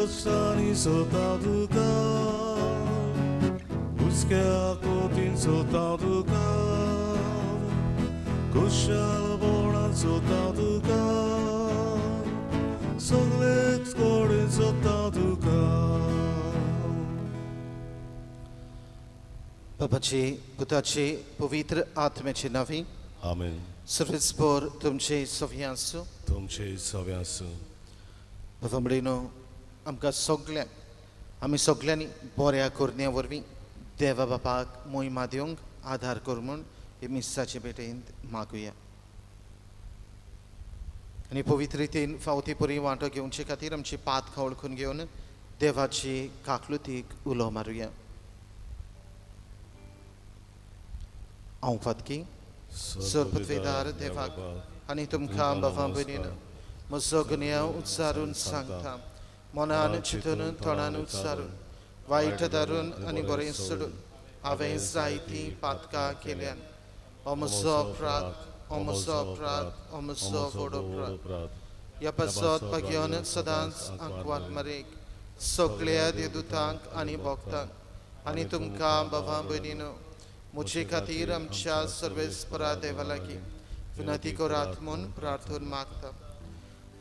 कश्टांनी सोदता तुका हुस्क्या कोतीन सोदता तुका खुशालपणान सोदता तुका सगळेच कडेन सोदता तुका. बाबाची पुताची पवित्र आत्म्याचे नांवी आमेन. सर्वेस्पोर तुमचे सव्या आसूं. तुमचे सव्या आसूं. बाबा भयणीनो, आमकां सगळ्यांक आमी सगळ्यांनी बऱ्या करण्या वरवीं देवा बापाक मोहिमा दिवंक आदार कर म्हूण हे मिसाचे भेटेंत मागुया. आनी पवित्र रितीन फावती परी वांटो घेवचे खातीर आमची पातकां वळखून घेवन देवाची काकलुतीक उलो मारुया. हांव फातकी सर्वपृथ्वीदार देवाक आनी तुमकां बाबा भयणीन म्हजो गुन्यांव उच्चारून सांगता, मनान चिंतून तोंडान उच्चारून वायट धरून आनी बरें सोडून हांवें जायतीं पातकां केल्यान. हो म्हजो अपराध, हो म्हजो अपराध, हो म्हजो व्हड अपराध. ह्या पासत भाग्यान सदांच आंकवार मरेक सगळ्या देवदूतांक आनी भक्तांक आनी तुमकां बाबा भयणीनो म्हजे खातीर आमच्या सर्वेस्परा देवा लागीं विनंती करात म्हूण प्रार्थना मागता.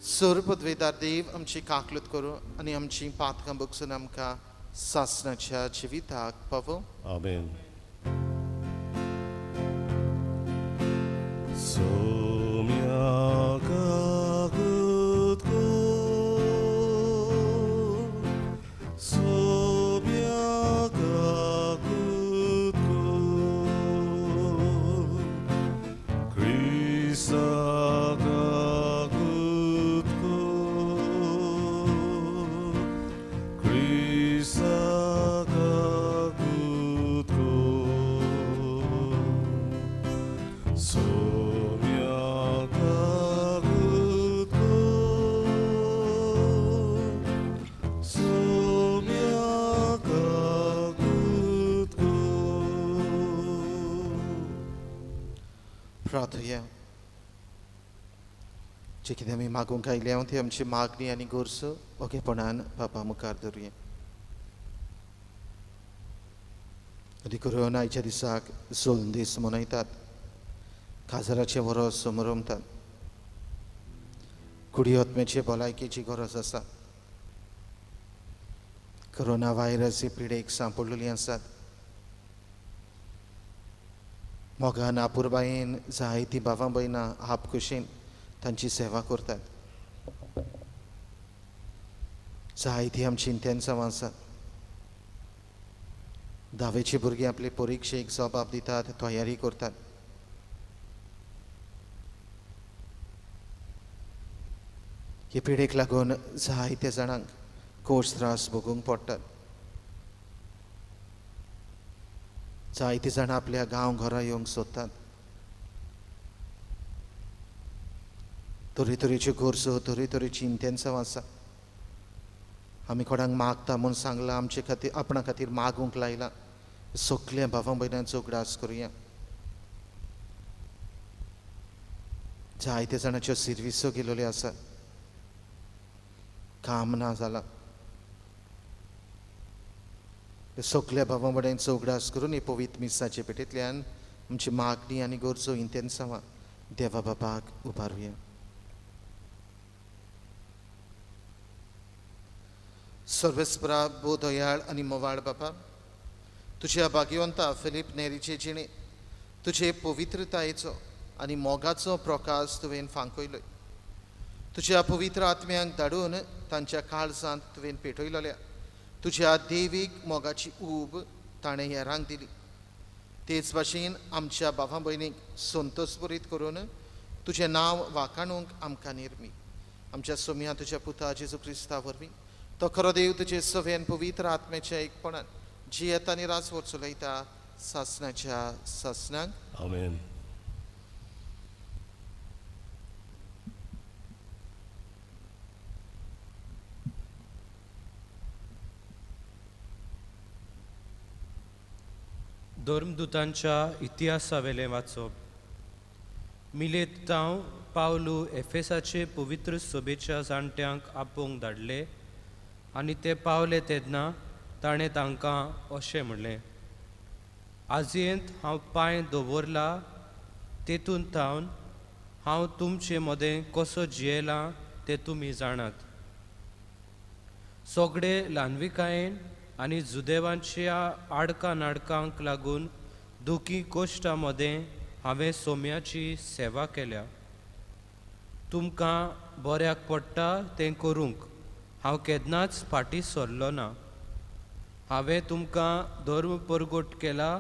सर्वपदवेदार देव आमची काकलूत करूं आनी आमची पातकां बगसून आमकां सासणाच्या जिविताक पावो. आमेन. सोम्या काकूत कर, सोम्या काकूत कर, क्रिस्ता काकूत कर, क्रिस्ता काकूत कर, सोम्या काकूत कर, सोम्या काकूत कर. प्रार्थुया. जे कितें आमी मागूंक आयल्या ती आमची मागणी आनी गरजो ओगेपणान बापा मुखार दवरुया. आनी करून आयच्या दिसाक सोल दीस मनयतात, काजाराचें वरस समरमतात, कुडी आत्म्याचे भलायकेची गरज आसा. कोरोना व्हायरस हे पिडेक सांपडलेली आसात. मोगान आपुरबायेन जायतीं भावां भयणां आपखुशेन तांची सेवा करतात. जायतीं आमची इंतेन्सांव आसात. धावेची भुरगीं आपले परिक्षेक जबाब दितात, तयारी करतात. हे पिडेक लागून जायत्या जाणांक कोर्स त्रास भोगूंक पडटात. जायतीं जाणां आपल्या गांव घरा येवंक सोदतात. तरेतरेच्यो गरजो, तरेतरेची इंतेन्सांव आसा. आमी कोणाक मागता म्हूण सांगलां, आमचे खातीर आपणा खातीर मागूंक लायलां. सगल्या भावां भयणांचो उगडास करुया. जायत्या जाणांच्यो सिर्विसो गेल्ल्यो आसात, काम ना जालां. सगल्या भावां भयणांचो उगडास करून हे पवित्र मिसाचे पेटेंतल्यान आमची मागणी आनी गरजो इंतेन्सांवां देवा बापाक उबारुया. सर्वेस्परा भोव दयाळ आनी मोवाळ बापा, तुज्या भाग्यवंता फिलीप नेरीचे जिणे तुजे पवित्रतायेचो आनी मोगाचो प्रकाश तुवें फांकयलो. तुज्या पवित्र आत्म्यांक धाडून तांच्या काळजांत तुवें पेटयलोल्या तुज्या देवीक मोगाची ऊब ताणें हेरांक दिली. तेच भाशेन आमच्या भावा भयणीक संतोषभरीत करून तुजें नांव वाखाणूंक आमकां निर्मी. आमच्या सोम्या तुज्या पुता जेजू क्रिस्ता वरवीं तो खरो देव तुजे सवेन पवित्र आत्म्याच्या एकपणान जियेता आनी राजवट चलयता सासणाच्या सासणाक. आमेन. धर्मदूतांच्या इतिहासावेलें वाचप. मिलेत तांव पावलू एफेसाचे पवित्र सभेच्या जाणट्यांक आपोवंक धाडले आनी ते पावले तेन्ना ताणें तांकां अशें म्हणलें, आजयेंत हांव पांय दवरला तेतून थावन हांव तुमचे मदें कसो जियेलां तें तुमी जाणात. सगळे ल्हानविकायेन आनी जुदेवांच्या आडकां नाडकांक लागून दुखी कोश्टा मदें हांवें सोम्याची सेवा केल्या. तुमकां बऱ्याक पडटा तें करूंक हांव केन्नाच फाटीं सरलो ना. हांवें तुमकां धर्म परगट केला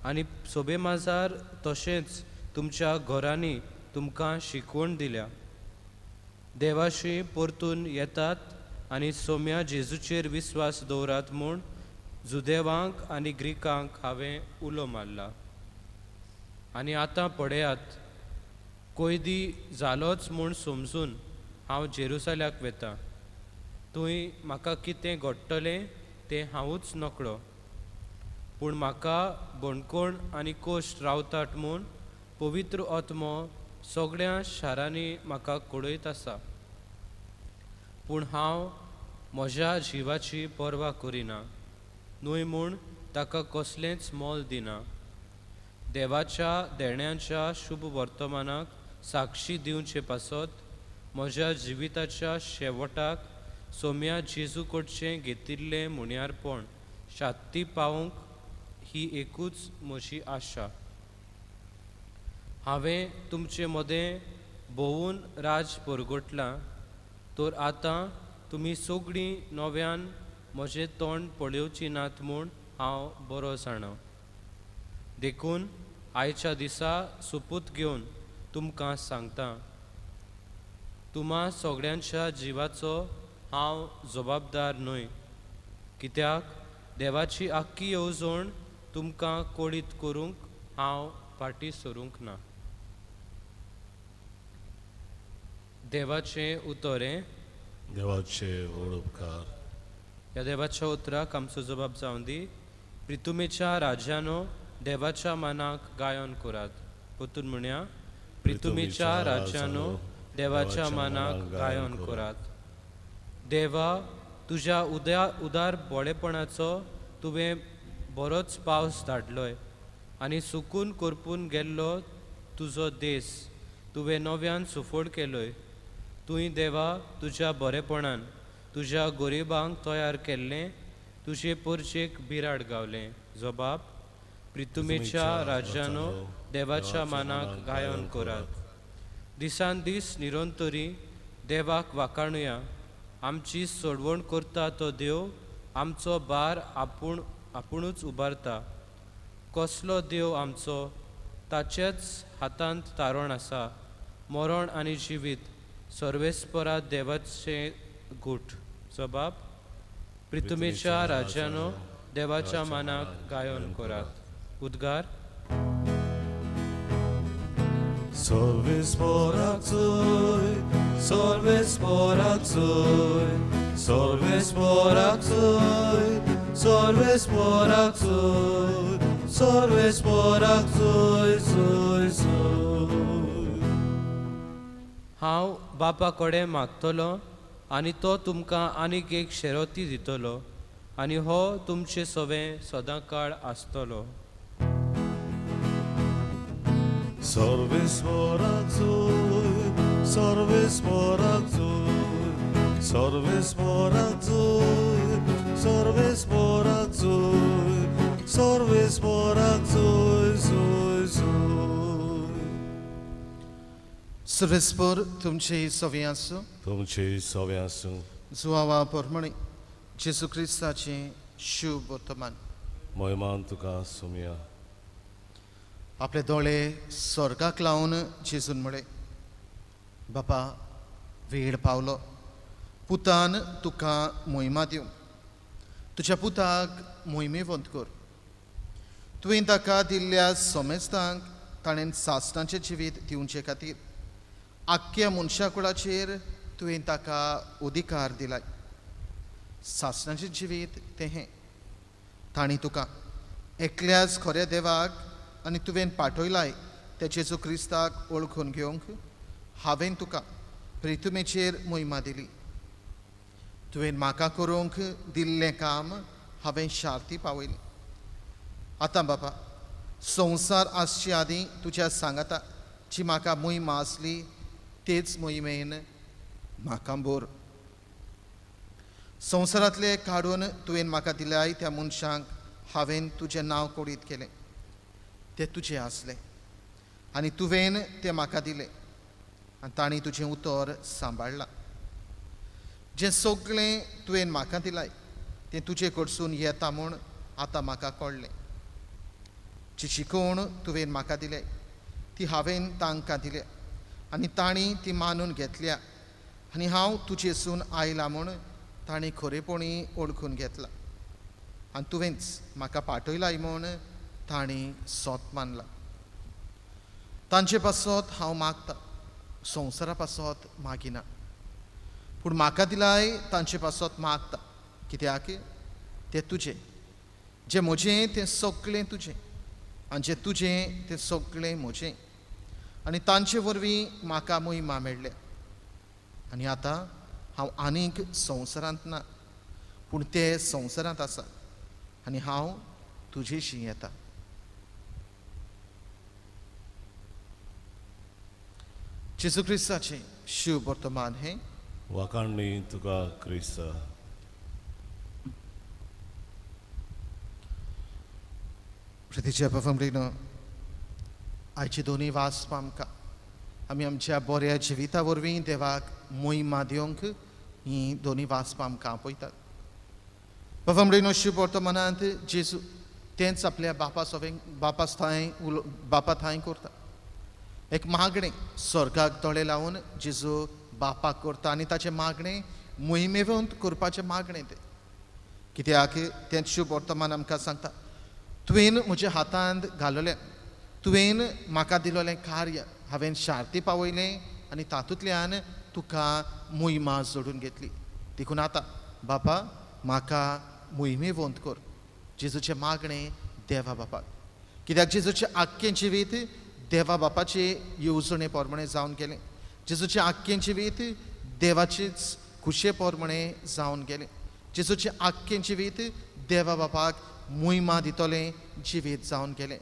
आनी सोबेमाजार तशेंच तुमच्या घरांनी तुमकां शिकवण दिल्या. देवाशी परतून येतात आनी सोम्या जेजूचेर विस्वास दवरात म्हूण जुदेवांक आनी ग्रिकांक हांवें उलो मारला. आनी आतां पळयात, कोयदी जालोच म्हूण समजून हांव जेरुसल्याक वेतां. थंय म्हाका कितें घडटलें तें हांवूच नकळो, पूण म्हाका बणकोण आनी कोश्ट रावतात म्हूण पवित्र आत्मो सगळ्या शारांनी म्हाका कळयत आसा. पूण हांव म्हज्या जिवाची पर्वा करिना न्हय म्हूण ताका कसलेंच मोल दिना. देवाच्या देण्याच्या शुभ वर्तमानाक साक्षी दिवचे पासत म्हज्या जिविताच्या शेवटाक सोम्या जेजू कडचें घेतिल्लें मुण्यारपण शात्ती पावोवंक ही एकूच म्हजी आशा. हांवें तुमचे मदें भोंवून राज परगटलां, तर आतां तुमी सगळीं नव्यान म्हजें तोंड पळोवचीं नात म्हूण हांव बरो जाणा. देखून आयच्या दिसा सोपूत घेवन तुमकां सांगता, तुमा सगळ्यांच्या जिवाचो हांव जबाबदार न्हय, कित्याक देवाची आख्खी येवजण तुमकां कळीत करूंक हांव फाटीं सरूंक ना. देवाचें उतर हें. देवाचे व्हड उपकार. ह्या देवाच्या उतराक आमचो जबाब जावन दी. प्रितुमेच्या राज्यानो देवाच्या मानाक गायन करात. परतून म्हणया, प्रितुमेच्या राज्यानो देवाच्या मानाक गायन करात. देवा, तुज्या उदार बोळेपणाचो तुवें बरोच पावस धाडलोय आनी सुकून करपून गेल्लो तुजो देस तुवें नव्यान सुफळ केलोय. तुवें देवा तुज्या बरेपणान तुज्या गरिबांक तयार केल्लें, तुजे परचेक बिराड गावलें. जबाब, प्रितुमेच्या राज्यानो देवाच्या मानाक गायन करात. दिसान दीस निरंतरी देवाक वाखाणुया. आमची सोडवण करता तो देव आमचो भार आपुणूच उबारता. कसलो देव आमचो, ताचेच हातांत तारण आसा. मरण आनी जिवीत सर्वेस्परा देवाचें गूट. जबाब, प्रितुमेच्या राज्यानो देवाच्या मानाक गायन करात. उद्गार. सर्वेस्पराक चोय, सर्वेस्पराक चोय, सर्वेस्पराक चोय, सर्वेस्पराक चोय, सर्वेस्पराक चोय, चोय, चोय. हांव बापा कडेन मागतलो आनी तो तुमकां आनीक एक शेरोती दितलो आनी हो तुमचे सवें सदांकाळ आसतलो. सर्वेस्पराक चोय, सर्वेस्पराक चोय, सर्वेस्पराक चोय, सर्वेस्पराक चोय, सर्वेस्पराक चोय, चोय, चोय. सर्वेस्पर तुमचे सवे आसूं. तुमचे सवे आसूं. जुवावा परमणे जेजू क्रिस्ताचें शुभ वर्तमान. महिमान तुका सुमया. आपले दोळे स्वर्गाक लावन जेजून म्हळें, बापा, वेळ पावलो, पुतान तुका मोहिमा दिवं. तुज्या पुताक मोहिमेवंत कर. तुवें ताका दिल्ल्या समेस्तांक ताणें सासणाचें जिवीत दिवचे खातीर आख्ख्या मनशाकुळाचेर तुवें ताका अधिकार दिलाय. सासणाचें जिवीत तें हें, तांणी तुका एकल्याच खऱ्या देवाक आनी तुवें पाठयलाय त्या जेजू क्रिस्ताक वळखून घेवंक हांवें तुका प्रितुमेचेर मोहिमा दिली. तुवें म्हाका करूंक दिल्लें काम हांवें शार्ती पावयलें. आतां बापा, संवसार आसचे आदीं तुज्या सांगाता जी म्हाका मोहिमा आसली तेच मोहिमेन म्हाका बोर. संवसारांतले काडून तुवें म्हाका दिल्याय त्या मनशांक हांवें तुजें नांव कोडीत केलें. ते तुजें आसले आनी तुवें तें म्हाका दिलें आनी तांणी तुजें उतर सांबाळ्ळां. जें सगळें तुवें म्हाका दिलाय तें तुजे कडसून येता म्हूण आतां म्हाका कळ्ळें. जी शिकवण तुवें म्हाका दिल्या ती हांवें तांकां दिल्या आनी तांणी ती मानून घेतल्या आनी हांव तुजेसून आयलां म्हूण तांणी खरेपणी वळखून घेतलां आनी तुवेंच म्हाका पाठयलाय म्हूण तांणी सोत मानलां. तांचे पासत हांव मागता, संवसारा पासत मागिना, पूण म्हाका दिलाय तांचे पासत मागता, कित्याक तें तुजें, जें म्हजें तें सगळें तुजें आनी जें तुजें तें सगळें म्हजें आनी तांचे वरवीं म्हाका मोहिमा मेळ्ळ्या. आनी आतां हांव आनीक संवसारांत ना, पूण ते संवसारांत आसा आनी हांव तुजेशी येता. जेजू क्रिस्ताचें शिव वर्तमान हें. वाखाणणी तुका क्रिस्ता. प्रतिच्या बाबा, आयची दोनूय वाचपां आमकां आमी आमच्या बऱ्या जिविता वरवीं देवाक मोहिमा दिवंक हीं दोनूय वाचपां आमकां आपयतात. बाबा, शिव वर्तमानांत जेजू तेंच आपल्या बापा सवें बापा थांय बापा थांय करता एक मागणें. स्वर्गाक दोळे लावन जेजू बापाक करता आनी ताचें मागणें मोहिमेवंत करपाचें मागणें तें, कित्याक तें शुभ वर्तमान आमकां सांगता, तुवें म्हज्या हातांत घाललें, तुवें म्हाका दिलोलें कार्य हांवें शार्ती पावयलें आनी तातूंतल्यान तुका मोहिमा जोडून घेतली. देखून आतां बापा म्हाका मोहिमेवंत कर. जेजूचें मागणें देवा बापाक, कित्याक जेजूचें आख्खें जिवीत देवा बापाचे येवजणे प्रमाणे जावन गेलें. जेजूचें आख्खें जिवीत देवाचेच खुशे प्रमाणे जावन गेलें. जेजूचें आख्खें जिवीत देवा बापाक मोहिमा दितलें जिवीत जावन गेलें.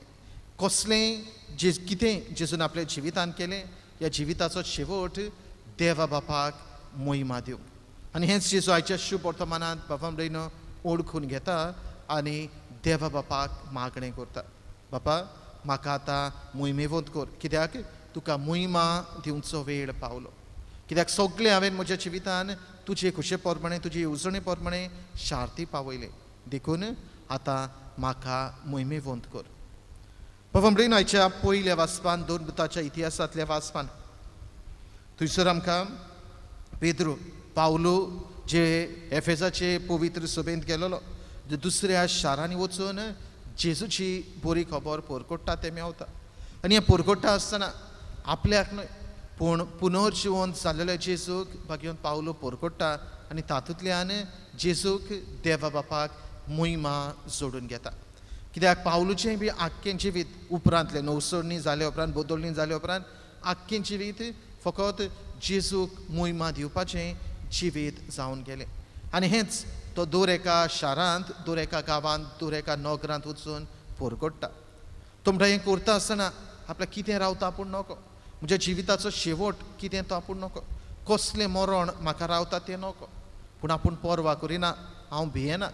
कसलें जे कितें जेजून आपल्या जिवितान केलें, ह्या जिविताचो शेवट देवा बापाक मोहिमा दिवंक. आनी हेंच जेजू आयच्या शुभ वर्तमानांत बाबा म्हणून ओळखून घेता आनी देवा बापाक मागणें करता, बापा म्हाका आतां मोहिमेवंत कर, कित्याक तुका मोहिमा दिवचो वेळ पावलो. कित्याक सगळें हांवें म्हज्या जिवितान तुजे खुशे प्रमाणे तुजे येवजणे प्रमाणे शार्ती पावयलें, देखून आतां म्हाका मोहिमेवंत कर. बाबा म्हणून आयच्या पयल्या वाचपान, दोन बुताच्या इतिहासांतल्या वाचपान थंयसर आमकां पेद्रू पावलो जे एफेजाचे पवित्र सभेंत गेलोलो, दुसऱ्या शारांनी वचून जेजूची बरी खबर पोरकोट्टा तें मेवता. आनी हें पोरकोट्टा आसतना आपल्याक न्हय पूण पुनर्जिवन जाल्लेल्या जेजूक भागेवन पावलो पोरकोट्टा आनी तातूंतल्यान जेजूक देवा बापाक मोहिमा जोडून घेता. कित्याक पावलूचें बी आख्खें जिवीत उपरांतलें नवसरणी जाले उपरांत, बदलणी जाले उपरांत आख्खें जिवीत फकत जेजूक मोहिमा दिवपाचें जिवीत जावन गेलें. आनी हेंच तो दर एका शारांत, दर एका गांवांत, दर एका नगरांत वचून पोरकोट्टा. तो म्हणटा हें करता आसतना आपल्याक कितें रावता आपूण नको, म्हज्या जिविताचो शेवट कितें तो आपूण नको, कसलें मरण म्हाका रावता तें नको, पूण आपूण पर्वा करिना, हांव भियेना,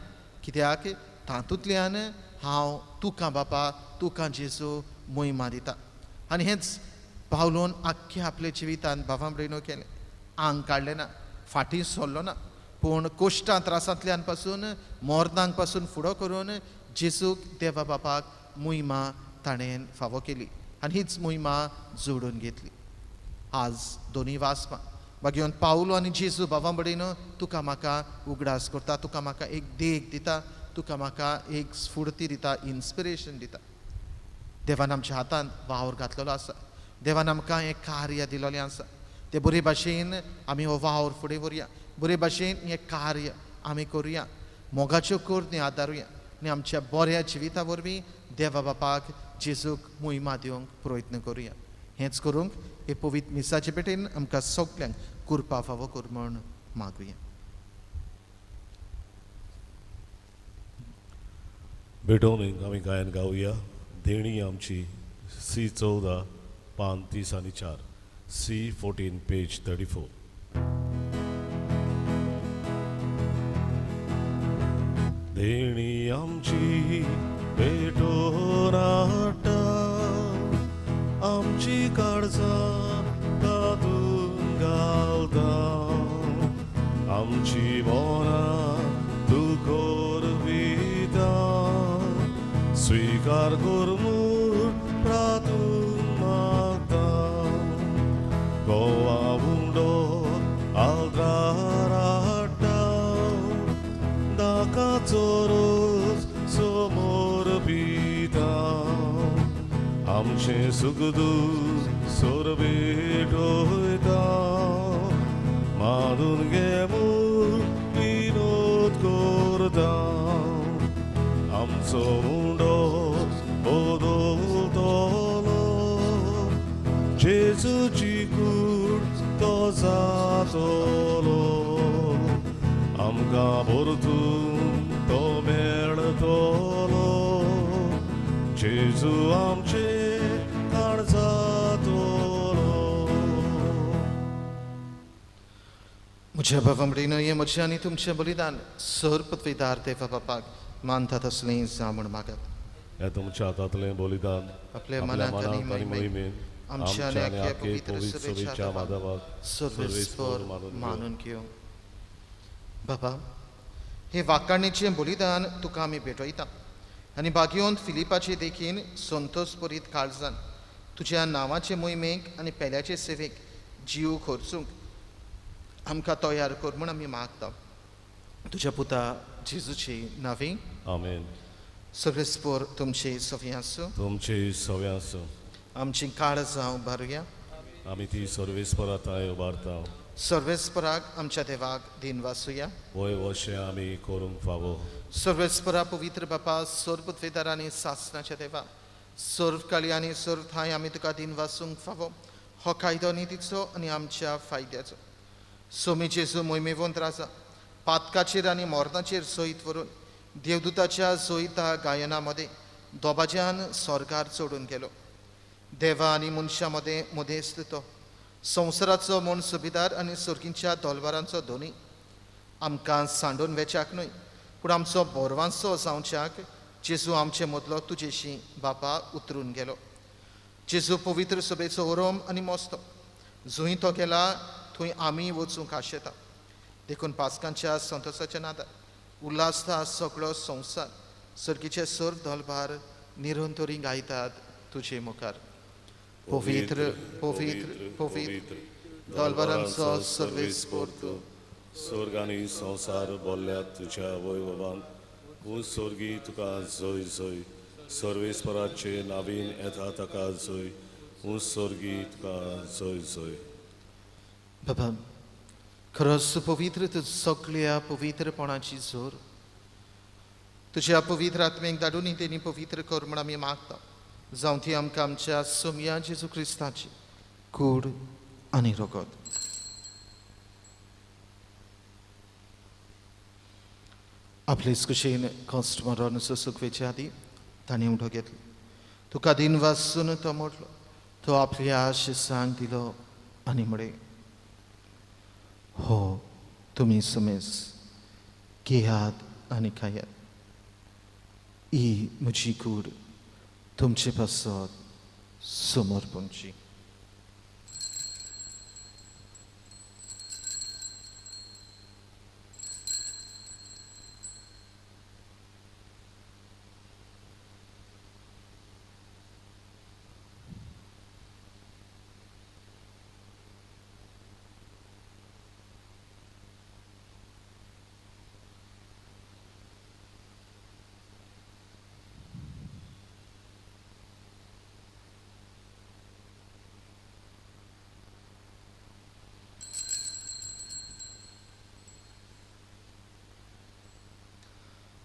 कित्याक तातूंतल्यान हांव तुका बापा, तुका जेजू मोहिमा दिता. आनी हेंच पावलून आख्खें आपल्या जिवितान बाबा म्हणून केलें. आंग काडलें ना, फाटीं सरलो ना, पूण कोश्टां त्रासांतल्यान पासून मरणांक पासून फुडो करून जेजूक देवा बापाक मोहिमा ताणें फावो केली आनी हीच मोहिमा जोडून घेतली. आज दोनूय वाचपां बागेवन पावलो आनी जेजू बाबा बडेन तुका म्हाका उगडास करता, तुका म्हाका एक देख दिता, तुका म्हाका एक स्फूर्ती दिता, इन्स्पिरेशन दिता. देवान आमच्या हातांत वावर घातलेलो आसा, देवान आमकां हें कार्य दिलेलें आसा, ते बरे भाशेन आमी हो वावर फुडें व्हरुया, बरे भाशेन हें कार्य आमी करुया, मोगाच्यो करणी आदारुया आनी आमच्या बऱ्या जिविता वरवीं देवा बापाक जेजूक मोहिमा दिवंक प्रयत्न करुया. हेंच करूंक हे पवित्र मिसाचे पेटेन आमकां सगल्यांक कृपा फावो कर म्हूण मागुया. भेटोवन आमी गायन गावया देणी आमची सी 14 पान 30 आनी 4 सी 14 पेज 34. देणी आमची भेटोवन हाडटा आमची काळजां तातूंत घालता आमची मनां तूं करविता स्वीकार कर म्हूण प्रातून मागता गोवा उंडो आल्द्रार हाडटा दाकाचो रोस समोर पिता आमचें सुख दूख सोर भेटयता मारून घे म्हूण विनोद करता आमचो उंडो बदलतलो जेजूची कूड तो जातलो आमकां परतून तो मेळटलो जेजू आमचे काळजातलो. म्हज्या बाबा हे म्हजें आनी तुमचें बलिदान सर पदवीदार देवा बापाक मानता तसलें जावं म्हूण मागत. ह्या तुमच्या हातांतलें बलिदान आपल्या मनाक आनी महिमेन आमच्या आनी आख्या पवित्र सभेच्या माधवाक सर्वेस्पर मानून घेवं. बाबा, हे वाकाणीचें बलिदान तुका आमी भेटयता आनी भाग्योंत फिलिपाचे देखीन संतोष परीत काळजान तुज्या नांवाचे मोहिमेक आनी पेल्याचे सेवेक जीव खर्चूंक आमकां तयार कर म्हूण आमी मागता. तुज्या पुता जेजूचे नांवे आमेन. सर्वेस्पर तुमचे सवे आसूं. तुमचे सवे आसूं. आमची काळजां उबारुया. आमी ती सर्वेस्परा थंय उबारता. सर्वेस्पराक आमच्या देवाक दिन वासुया. वय वशें आमी करूंक फावो. सर्वेस्परा पवित्र बापा सर्वपदवेदार आनी सासनाच्या देवा सर्व काळी आनी सर्व थांय आमी तुका दिन वासूंक फावो. हो कायदो नितीचो आनी आमच्या फायद्याचो. सोमी जेजू मोहिमेवंत राजा पातकाचेर आनी मरणाचेर जैत व्हरून देवदूताच्या जैता गायना मदें दोबाज्यान स्वर्गार चडून गेलो. देवा आनी मनशां मदें मदेस्त तो संवसाराचो म्हूण सुबेदार आनी सर्गींच्या दोलवारांचो धनी आमकां सांडून वेच्याक न्हय पूण आमचो बोरवांचो जावच्याक जेजू आमचे मदलो तुजेशी बापा उतरून गेलो. जेजू पवित्र सभेचो ओरोम आनी मस्तो जंय तो गेला थंय आमी वचूंक आशेता. देखून पास्कांच्या संतोसाच्या नादार उल्हासता सगळो संवसार सर्गीचे सर्व दलभार निरंतरी गायतात तुजे मुखार. पवित्र पवित्र पवित्र दलभारांचो सर्वेस्पर तूं. स्वर्ग आनी संवसार बोल्ल्यात तुज्या वैभवान. ऊंच स्वर्गी तुका जय जय. सर्वेस्पराचे नावीन येता ताका जय. ऊंच स्वर्गी तुका जय जय. बाबा खरोच पवित्र तूं सगळ्या पवित्रपणाची जोर तुज्या पवित्र आत्मेक धाडून तेणी पवित्र कर म्हूण आमी मागता. जावं ती आमकां आमच्या सोमया जेजू क्रिस्ताची कूड आनी रगत. आपलेच कुशीन कश्ट मरण सुखवेच्या आदी ताणें उठो घेतलो. तुका दिन वासून तो मोडलो. तो आपल्या शिसांक दिलो आनी म्हळें, हो तुमी सुमेस घेयात आनी खायात. ही म्हजी कूड तुमचे पासत समर्पणची.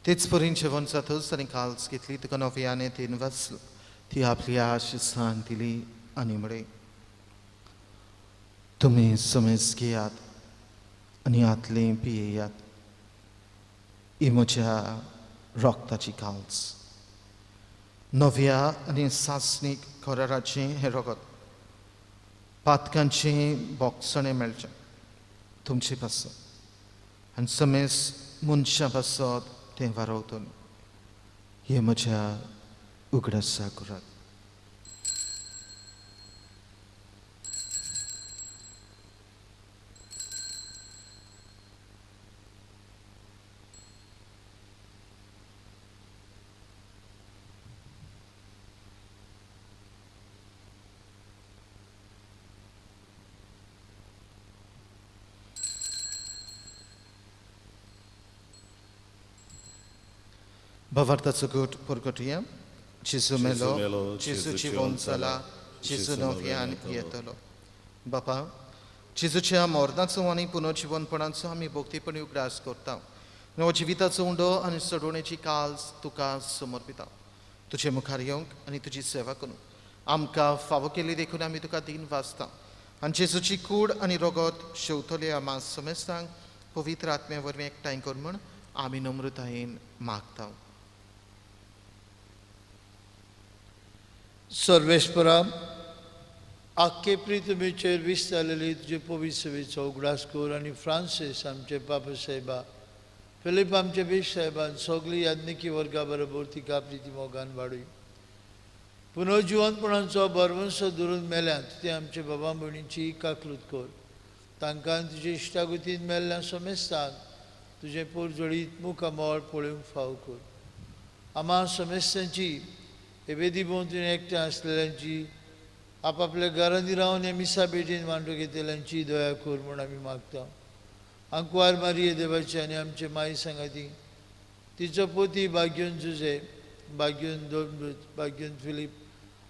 तेच परीन जेवण जातच आनी काल्स घेतली तुका नव्याने तीन वाचलो. ती आपली आशिसान दिली आनी म्हळें, तुमी समेज घेयात आनी आतलें पियेयात. ही म्हज्या रक्ताची काल्स नव्या आनी सासणीक कराराचें हें रगत पातकांचें बोगसणें मेळचें तुमचे पासत आनी समेस मनशां पासत तें वारवतलें. हें म्हज्या उगडासा करात. भावार्थाचो गट परगटया. जेजू मेलो, जेजू जिवन जाला, जेजू नव्यान येतलो. बापा, जेजूच्या मरणाचो आनी पुनर्जिवनपणाचो आमी भक्तीपणी उगडास करता. नवो जिविताचो उंडो आनी चडवणेची काल्स तुका समर्पिता. तुजे मुखार येवंक आनी तुजी सेवा करूंक आमकां फावो केली देखून आमी तुका दीन वाचता. आनी जेजूची कूड आनी रगत शेवतले आमा समेस्तांक पवित्र आत्म्या वरवीं एकठांय कर म्हूण आमी नम्रतायेन मागता. सर्वेस्परा, आख्खे पृथ्वीचेर विस्तारलेली तुजे पवित्र सेवेचो उगडास कर आनी फ्रांसीस आमचे पापा साहेबा, फिलीप आमचे बीश साहेबान सगळी याज्ञिकी वर्गा बरोबर तिका प्रिती मोगान वाडय. पुनर्जिवनपणाचो बरवंस धरून मेल्यांत ते आमचे बाबा भयणींची काकलूत कर. तांकां तुजे इश्टागतीन मेल्ल्या समेस्तांक तुजें पोरजळीत मुखामळ पळोवंक फाव कर. आमा समेस्तांची हे वेदी भोंवतणी एकठांय आसलेल्यांची, आपापल्या घरांनी रावन हे मिसा भेटीन वांटो घेतल्यांची दया कर म्हूण आमी मागता. आंकवार मारिये देवाची आनी आमचे माई सांगाती, तिचो पोती भाग्योन जुजे, भाग्योन दोमृत, भाग्योन फिलीप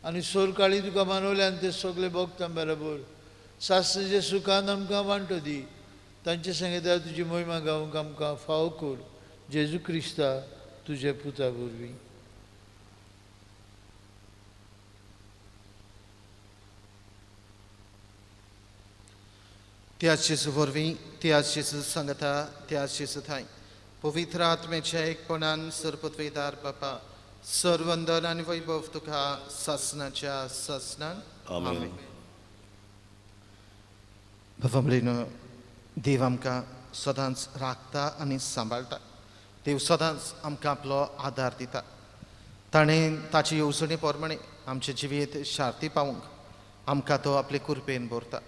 आनी सोरकाळी तुका मानवल्यान ते सगळे भोगता बरोबर सासणाच्या सुखान आमकां वांटो दी. तांचे सांगता तुजी मोहिमा गावंक आमकां फावो कर. जेजू क्रिस्ता तुज्या पुता वरवीं. त्याच जेजू वरवीं, त्याच जेजू सांगता, त्याच जेजू थांय पवित्र आत्म्याच्या एकपणान सर्वपत्वेदार बापा, सर्वंदन आनी वैभव तुका सासणाच्या सासणान. आमेन. बाबा भयणीनो, देव आमकां सदांच राखता आनी सांबाळटा. देव सदांच आमकां आपलो आदार दिता. ताणें ताची येवजणे प्रमाणे आमचें जिवीत शार्ती पावूंक आमकां तो आपले कृपेन भरता.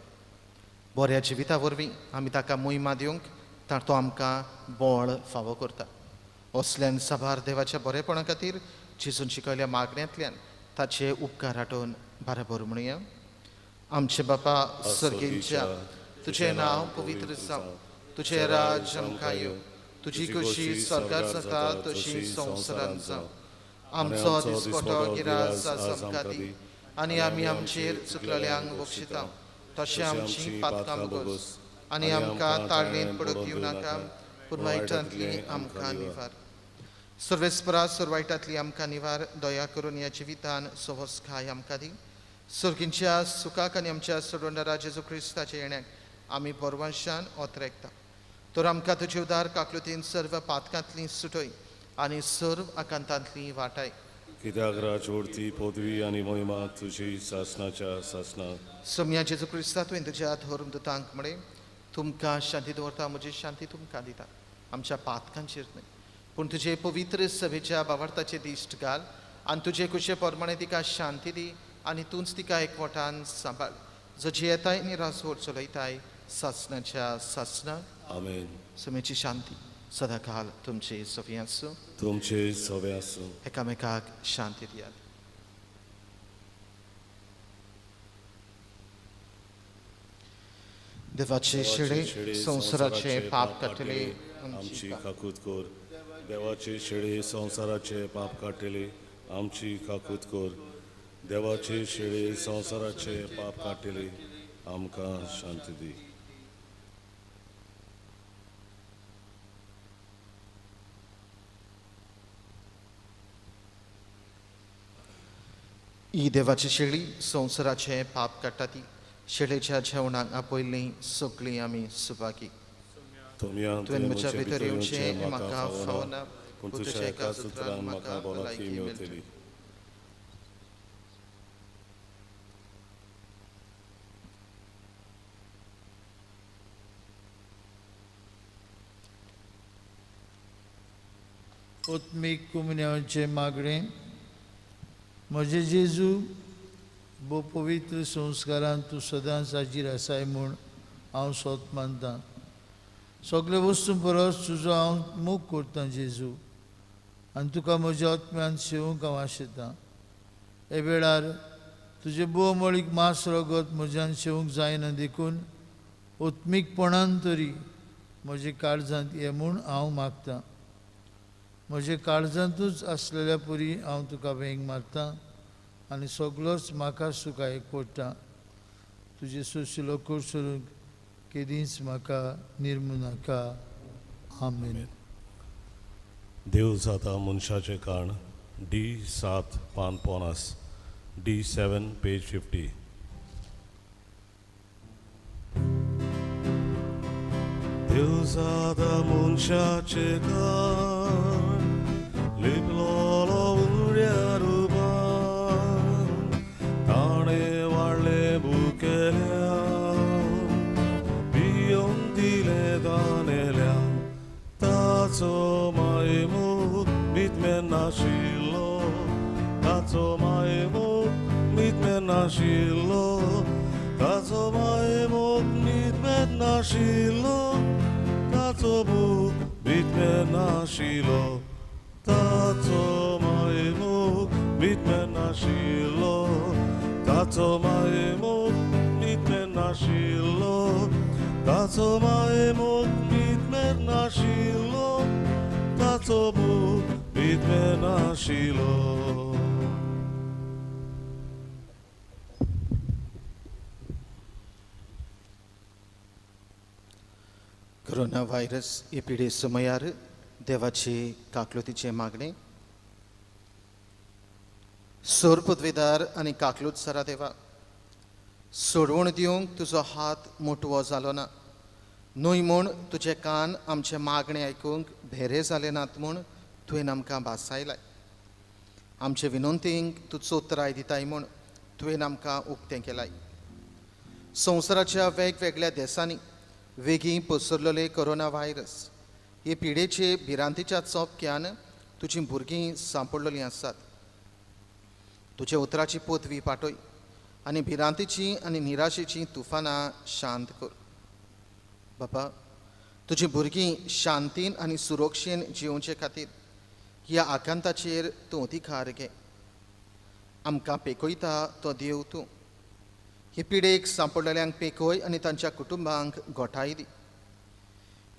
बऱ्या जिविता वरवीं आमी ताका मोहिमा दिवंक तो आमकां बळ फावो करता. असल्यान साबार देवाच्या बरेपणा खातीर जेजून शिकयल्या मागण्यांतल्यान ताचे उपकार हाडून बराबर म्हणुया. आमचे बापा सर्गेंच्या, तुजें नांव पवित्र जावं, तुजें राज्य आमकां येवं, तुजी खोशी स्वर्गार जाता तशी संवसारांत जावं. आमचो दिसपटो गिरास आज आमकां दी आनी आमी आमचेर चुकलेल्यांक बक्षिता तशें आमची पातकां बोगस आनी आमकां ताळणेंत पडूंक दिवं नाका, पूण वायटांतली आमकां निवार. सर्वेस्परा, सर्वायटांतली आमकां निवार. दया करून ह्या जिवितान सवसकाय आमकां दी. सर्गींच्या सुखाक आनी आमच्या सोडवणदारा जेजू क्रिस्ताच्या येण्याक आमी बरवंशान ओतरेकता. तर आमकां तुजे उदार काकलुतीन सर्व पातकांतली सुटय आनी सर्व आकांतांतली वाटाय. कित्याक राजवडती पदवी आनी मोहिमा तुजी सासणाच्या सासणाक. सोम्या जेजू क्रिस्ता, तुवें तुज्या धर्मदूतांक म्हळें, तुमकां शांती दवरता, म्हजी शांती तुमकां दिता. आमच्या पातकांचेर न्हय, पूण तुजे पवित्र सभेच्या बावार्थाचे दिश्ट घाल आनी तुजे कुशे प्रमाणे तिका शांती दी आनी तूंच तिका एकवटान सांबाळ, जो जियेताय आनी राजवट चलयताय सासणाच्या सासणाक. आमेन. समेची शांती सदाकाल तुमचे सवे आसूं. तुमचे सवे आसूं. एकामेकाक शांती दियात. देवाचे शेळे संवसाराचे पाप काडटले आमची काकूत कर. देवाचे शेळे संवसाराचे पाप काडटले आमची काकूत कर. देवाचे शेळे संवसाराचे पाप काडटले आमकां शांती दी. ही देवाची शेळी संवसाराचे पाप काडटा ती शेळेच्या जेवणाक आपयल्ली सगळीं आमी सुभागी. तुवें म्हज्या भितर येवचें म्हाका फावना, पूण तुज्या एका सुत्रान म्हाका भलायकी मेळटली. आत्मीक कुमन्याचे मागणें. म्हजे जेजू, भोव पवित्र संस्कारान तूं सदांच हाजीर आसाय म्हूण हांव सोत मानतां. सगळे वस्तू परस तुजो हांव मोग करतां जेजू, आनी तुका म्हज्या आत्म्यान सेवूंक हांव आशेतां. हे वेळार तुजें भोव मांस रगत म्हज्यान सेवूंक जायना, देखून आत्मीकपणान तरी म्हजे काळजांत ये म्हूण हांव मागतां. म्हजे काळजांतूच आसलेल्या परी हांव तुका वेंग मारतां आनी सगलोच म्हाका तुका एक पडटा. तुजें सोशिलो कोसळूंक केदींच म्हाका निर्मू नाका. आमेन. देव जाता मनशाचें काण, डी 7 पान 50, डी 7 पेज 50. देव जाता मनशाचें काण, लिपलोलो उड्या रुपान, ताणें वाडलें बुकेल्या, पियोवन दिलें दानेल्या, ताचो मायमूख मितमेन नाशिल्लो, ताचो मायमूख मितमेन नाशिल्लो, ताचो मायमूख मितमेन नाशिल्लो, ताचो मूख मितमेन नाशिल्लो, ताचो मायमूख मितमेन नाशिल्लो, ताचो मायमूख मितमेन नाशिल्लो, ताचो मायमूख मितमेन नाशिल्लो, ताचो मूख मितमेन नाशिल्लो. कोरोना व्हायरस हे पिडे समयार देवाची काकलुतीचें मागणें. सोर पदवेदार आनी काकलूत सरा देवा, सोडवण दिवंक तुजो हात मोटवो जालो ना, न्हय म्हूण तुजे कान आमचें मागणें आयकूंक भेरे जाले नात म्हूण तुवें आमकां भासायलाय. आमचे विनंतींक तूं चोतराय दिताय म्हूण तुवें आमकां उक्तें केलाय. संवसाराच्या वेगवेगळ्या देशांनी वेगीं पसरलेले कोरोना व्हायरस हे पिडेचे भिरांतीच्या चोपक्यान तुजीं भुरगीं सांपडलेलीं आसात. तुज्या उतराची पदवी पाटय आनी भिरांतीची आनी निराशेचीं तुफानां शांत कर. बापा, तुजीं भुरगीं शांतीन आनी सुरक्षेन जिवचे खातीर ह्या आकांताचेर तूं अधिकार घे. आमकां पेकयता तो देव तूं. हे पिडेक सांपडलेल्यांक पेकय आनी तांच्या कुटुंबांक गोठाय दी.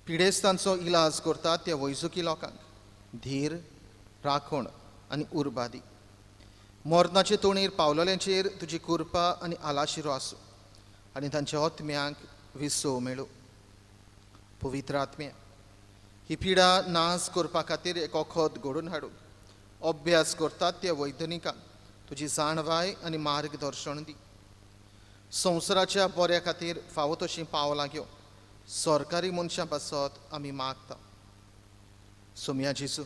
पिडेस्तांचो इलाज करतात त्या वैजकी लोकांक धीर, राखण आनी उर्बा दी. मरणाचे तोणीर पावलेल्यांचेर तुजी कृपा आनी आलाशिरो आसूं आनी तांच्या आत्म्यांक विसव मेळूं. पवित्र आत्म्या, ही पिडा नाश करपा खातीर एक वखद घडोवन हाडूंक अभ्यास करतात त्या वैज्ञानिकांक तुजी जाणवाय आनी मार्गदर्शन दी. संवसाराच्या बऱ्या खातीर फावो तशीं पावलां घेवन सरकारी मनशां पासत आमी मागता. सोमया जेजू,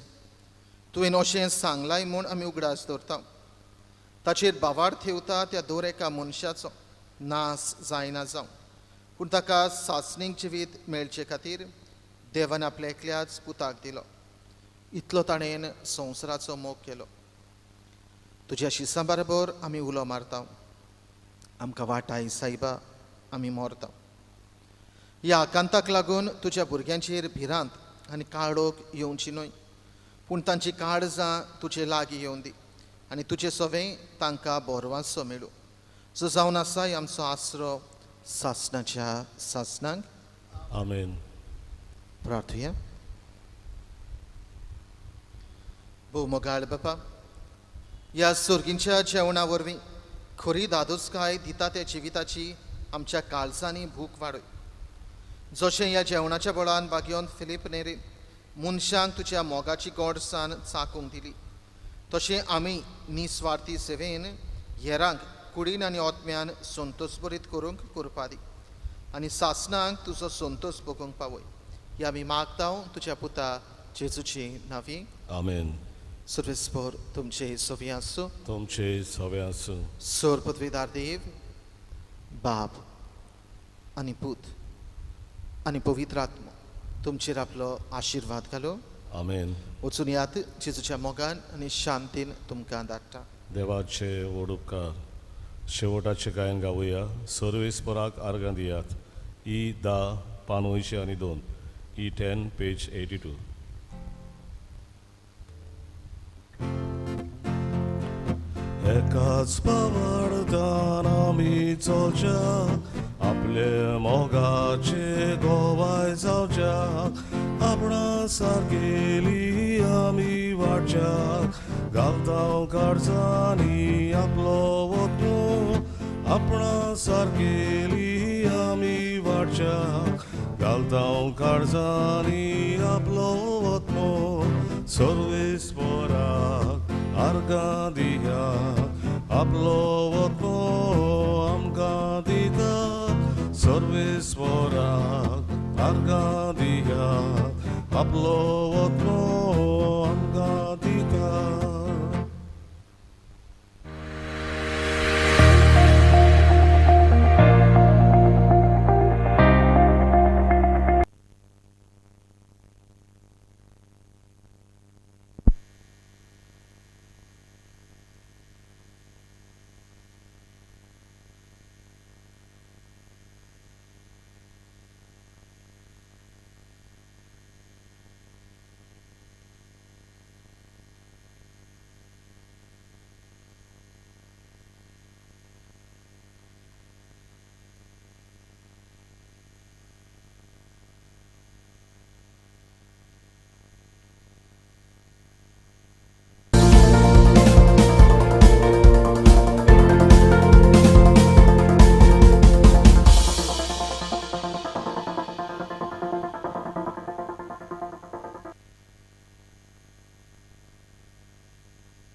तुवें अशें सांगलाय म्हूण आमी उगडास दवरता. ताचेर बावार थेवता त्या दर एका मनशाचो नाश जायना जावं, पूण ताका सासणीक जिवीत मेळचे खातीर देवान आपल्या एकल्याच पुताक दिलो. इतलो ताणें संवसाराचो मोग केलो. तुज्या शिसां बरोबर आमी उलो मारता, आमकां वाटाय सायबा, आमी मरता. ह्या आकांताक लागून तुज्या भुरग्यांचेर भिरांत आनी काळोख येवची न्हय, पूण तांची काळजां तुजे लागीं येवन दी आनी तुजे सवें तांकां बोरवासो मेळूं, जो जावन आसा आमचो आसरो सासणाच्या सासणांक. आमेन. प्रार्थुया. भोव मोगाळ बापा, ह्या सोर्गींच्या जेवणा वरवीं खरी दादोसकाय दिता त्या जिविताची आमच्या काळजांनी भूक वाडय. जशें ह्या जेवणाच्या बळान बागयोन फिलीप नेरीन मनशांक तुज्या मोगाची गोडसाण चाकूंक दिली, तशें आमी निस्वार्थी सेवेन हेरांक कुडीन आनी आत्म्यान संतोषभरीत करूंक करपा दी आनी सासणांक तुजो संतोष भोगूंक पावय. ही आमी मागता तुज्या पुता जेजूची नांवी. आमेन. सर्वेस्पर तुमचे सवी आसूं. तुमचे सवे आसूं. सोर पदवीदार देव बाप आनी पूत आनी पवित्र आत्मो तुमचेर आपलो आशिर्वाद घालो. आमेन. वचून यात, जेजूच्या मोगान आनी शांतीन तुमकां धाडटा. देवाचे व्हड उपकार. शेवटाचें गायन गावया. सर्वेस्पराक आर्गां दियात. ई 10 पान 82, ई 10 पेज 82. एकाच पावडतान आमी चलच्या, आपले मोगाचे गोवाय जावच्या, आपणा सारकेली आमी वाडच्या, घालता काळजांनी आपलो वतनो, आपणा सारकेली आमी वाडच्या, घालता काळजांनी आपलो वतनो, सर्वेस्पराक आर्गां दिया, आपलो वतनो आमकां दिता, सर्वेस्पराक आर्गां दिया, आपलो वतनो